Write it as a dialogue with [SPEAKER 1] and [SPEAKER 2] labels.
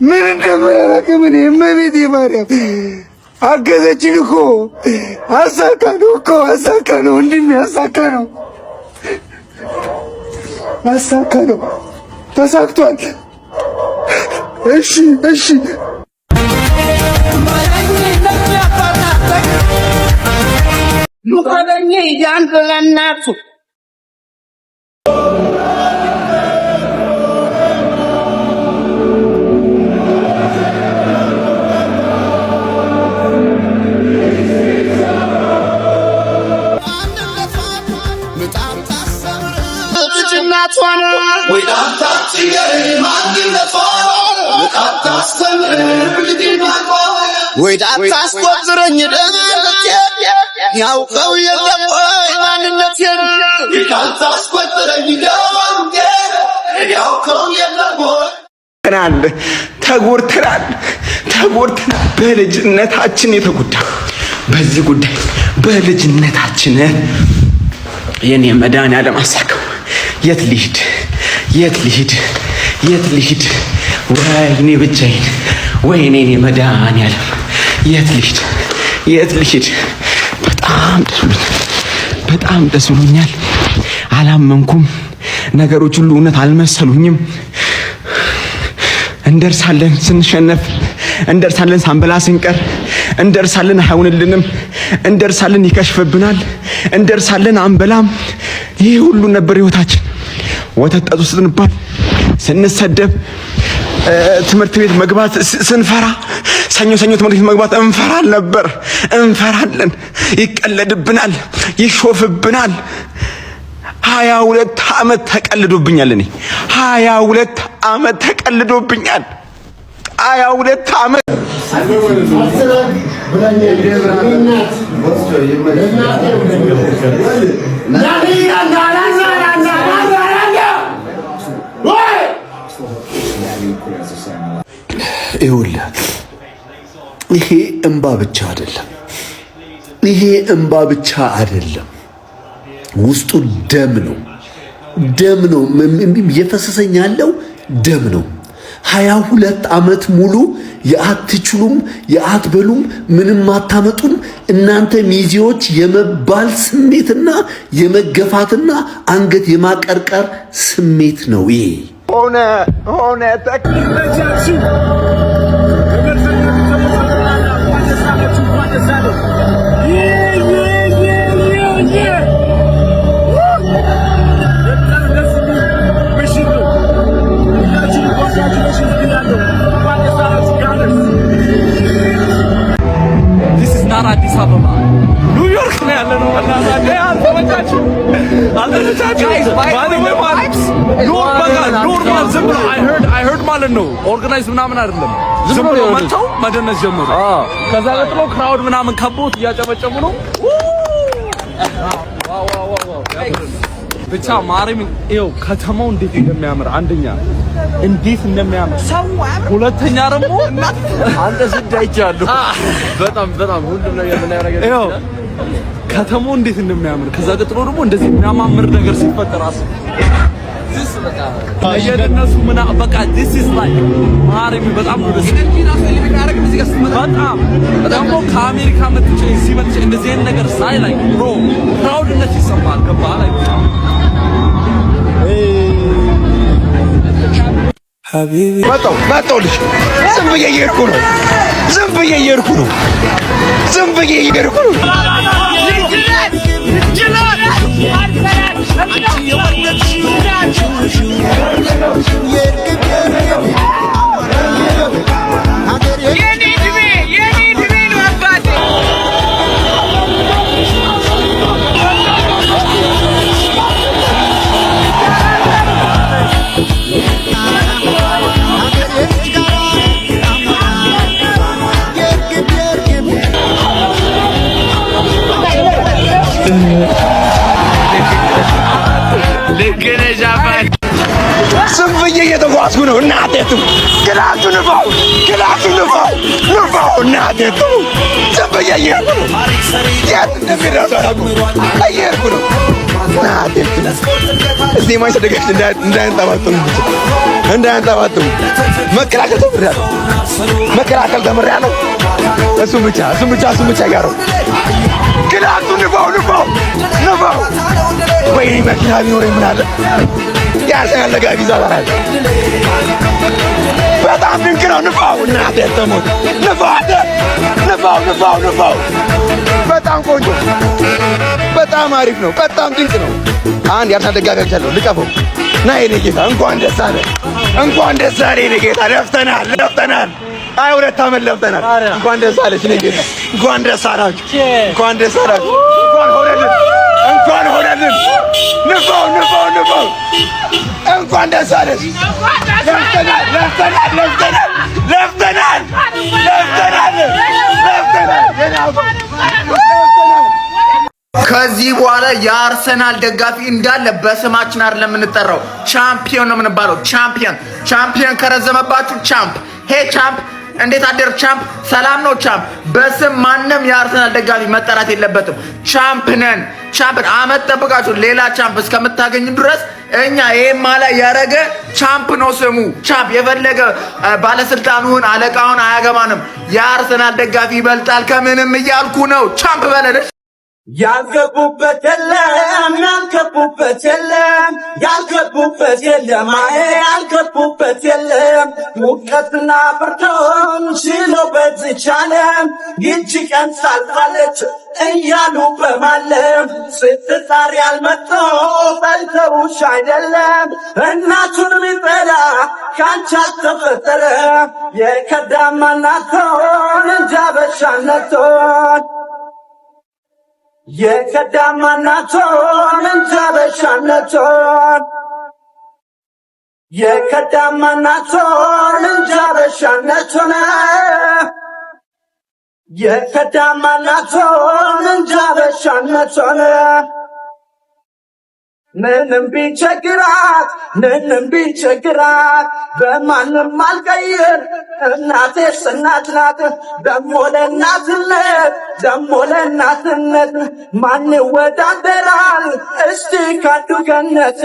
[SPEAKER 1] ምን እንደምናደርግ እኔ እመቤቴ ማርያም አገዘችኝ እኮ። አሳካ ነው እኮ፣ አሳካ ነው ወንድሜ፣ አሳካ ነው፣ አሳካ ነው፣ ተሳክቷል። እሺ።
[SPEAKER 2] ለእናቱ። ወይ አታስቆጥረኝ ያውቀው የለም ወይ ማንነቴን?
[SPEAKER 3] ተጎድተናል፣ ተጎድተናል። በልጅነታችን የተጎዳ በዚህ ጉዳይ በልጅነታችን። የኔ መድኃኒዓለም አሳካው። የት ልሂድ? የት ልሂድ? የት ልሂድ? ወይኔ ብቻዬን፣ ወይኔ እኔ መድኃኒዓለም የት ልሂድ? የት ልሂድ? በጣም ደስ ብሎኛል። በጣም ደስ ብሎኛል። አላመንኩም። ነገሮች ሁሉ እውነት አልመሰሉኝም። እንደርሳለን ስንሸነፍ፣ እንደርሳለን ሳንበላ ስንቀር፣ እንደርሳለን አይሆንልንም፣ እንደርሳለን ይከሽፍብናል፣ እንደርሳለን አንበላም። ይህ ሁሉ ነበር ህይወታችን። ወተት ጠጡ ስንባል፣ ስንሰደብ፣ ትምህርት ቤት መግባት ስንፈራ፣ ሰኞ ሰኞ ትምህርት ቤት መግባት እንፈራል ነበር። እንፈራለን። ይቀለድብናል፣ ይሾፍብናል። 22 ዓመት ተቀልዶብኛል። እኔ 22 ዓመት ተቀልዶብኛል። 22 ዓመት።
[SPEAKER 4] ይኸውልህ ይሄ እምባ ብቻ አይደለም። ይሄ እምባ ብቻ አይደለም። ውስጡ ደም ነው። ደም ነው እየፈሰሰኝ ያለው፣ ደም ነው። 22 ዓመት ሙሉ የአትችሉም፣ የአትበሉም፣ ምንም አታመጡም እናንተ ሚዜዎች የመባል ስሜትና የመገፋትና አንገት የማቀርቀር ስሜት ነው ይሄ።
[SPEAKER 3] ሆነ ሆነ።
[SPEAKER 5] This is not አዲስ አበባ፣ ኒውዮርክ ነው ያለነው። አልተመቻችሁም? አልተመቻችሁም? በቃ normal ዝም ብሎ I heard ማለት ነው፣ organize ምናምን አይደለም። ዝም ብሎ መጥተው መደነስ ጀመሩ። ከዛ ቀጥሎ crowd ምናምን ከቦት እያጨበጨቡ ነው። ብቻ ማርያም ይኸው ከተማው እንዴት እንደሚያምር፣ አንደኛ እንዴት እንደሚያምር፣ ሁለተኛ ደግሞ
[SPEAKER 6] አንተ ስድ አይቻለሁ። በጣም በጣም ሁሉም ነገር የምናየው ነገር
[SPEAKER 5] ይኸው ከተማው እንዴት እንደሚያምር፣ ከዛ ቀጥሎ ደግሞ እንደዚህ የሚያማምር ነገር ሲፈጠር አስብ። እየደነሱ ምና በቃ this is like ማርያም በጣም ነው ደስ፣ በጣም ደግሞ ከአሜሪካ መጥቼ እዚህ መጥቼ እንደዚህ አይነት ነገር ሳይ like bro proud ነት ይሰማል። ገባህ? Like
[SPEAKER 3] መጣሁ፣ መጣሁልሽ። ዝም ብዬ እየሄድኩ ነው። ዝም ብዬ እየሄድኩ ነው። ዝም ብዬ እየሄድኩ ነው። ዝም ብዬ እየተጓዝኩ ነው። እናቴ ትሙት፣ ክላክሱ ንፋው፣ ክላክሱ ንፋው፣ ንፋው። እናቴ ትሙት፣ ዝም ብዬ እየሄድኩ ነው። የት እንደሚደርስ አላውቅም። እየሄድኩ ነው። እናቴ ትሙት። እዚህ የማንቸስተር ደጋፊዎች እንዳያንጠባጥቡ ብቻ፣ እንዳያንጠባጥቡ። መከላከል ተምሬያለሁ። መከላከል ተምሬያለሁ። እሱም ብቻ፣ እሱም ብቻ፣ እሱም ብቻ ጋረው። ክላክሱ ንፋው፣ ንፋው፣ ንፋው። ወይኔ መኪና ቢኖረኝ ምን አለ? የአርሰናል ደጋፊ ይዛዛራል። በጣም ድንቅ ነው። ንፋው፣ እናቴ ትሙት፣ ንፋው፣ አንተ ንፋው፣ ንፋው፣ ንፋው። በጣም ቆንጆ፣ በጣም አሪፍ ነው። በጣም ድንቅ ነው። አንድ የአርሰናል ደጋፊ አግኝቻለሁ። ልቀፈው። ና የኔ ጌታ፣ እንኳን ደስ አለ፣ እንኳን ደስ አለ የኔ ጌታ። ለፍተናል፣ ለፍተናል። 22 ዓመት ለፍተናል። እንኳን ደስ አለሽ የኔ ጌታ። እንኳን ደስ አላችሁ፣ እንኳን ደስ አላችሁ። እንኳን ሆነልን፣ እንኳን ሆነልን። ንፋው፣ ንፋው፣ ንፋው። እንኳን ደስ አለሽ። ለፍተናል፣ ለፍተናል፣ ለፍተናል፣ ለፍተናል፣ ለፍተናል፣ ለፍተናል፣ ለፍተናል።
[SPEAKER 7] ከዚህ በኋላ የአርሰናል ደጋፊ እንዳለ በስማችን አይደለም የምንጠራው፣ ቻምፒዮን ነው የምንባለው። Champion፣ champion። ከረዘመባችሁ champ። Hey champ፣ እንዴት አደር champ? ሰላም ነው champ። በስም ማንም የአርሰናል ደጋፊ መጠራት የለበትም። Champ ነን፣ champ። አመት ጠብቃችሁ ሌላ champ እስከምታገኙ ድረስ እኛ ይሄ ማሊያ ያረገ champ ነው ስሙ። Champ የፈለገ ባለስልጣኑን አለቃውን አያገባንም። የአርሰናል ደጋፊ ይበልጣል ከምንም እያልኩ ነው። Champ በለን።
[SPEAKER 2] ያልገቡበት የለም፣ ያልገቡበት የለም፣ ያልገቡበት የለም፣ አይ ያልገቡበት የለም። ሙቀትና ብርዱን ችሎ በዚች ዓለም ይቺ ቀን ታልፋለች እያሉ በማለም ስትጣሪ ያልመጡ ጠልተውሽ አይደለም። እናቱን ሚጠላ ካንቺ አልተፈጠረ። የከዳማ እናቱን እንጃ በሻነቱን፣ የከዳማ እናቱን እንጃ በሻነቱን፣ የከዳማ እናቱን እንጃ በሻነቱን፣ የከዳማ እናቱን እንጃ በሻነቱን። ምንም ቢቸግራት፣ ምንም ቢቸግራት በማንም አልቀይር፣ እናቴስ እናት ናት። ደሞ ለእናትነት፣ ደሞ ለእናትነት ማን ይወዳደራል እስቲ ካዱ ገነት?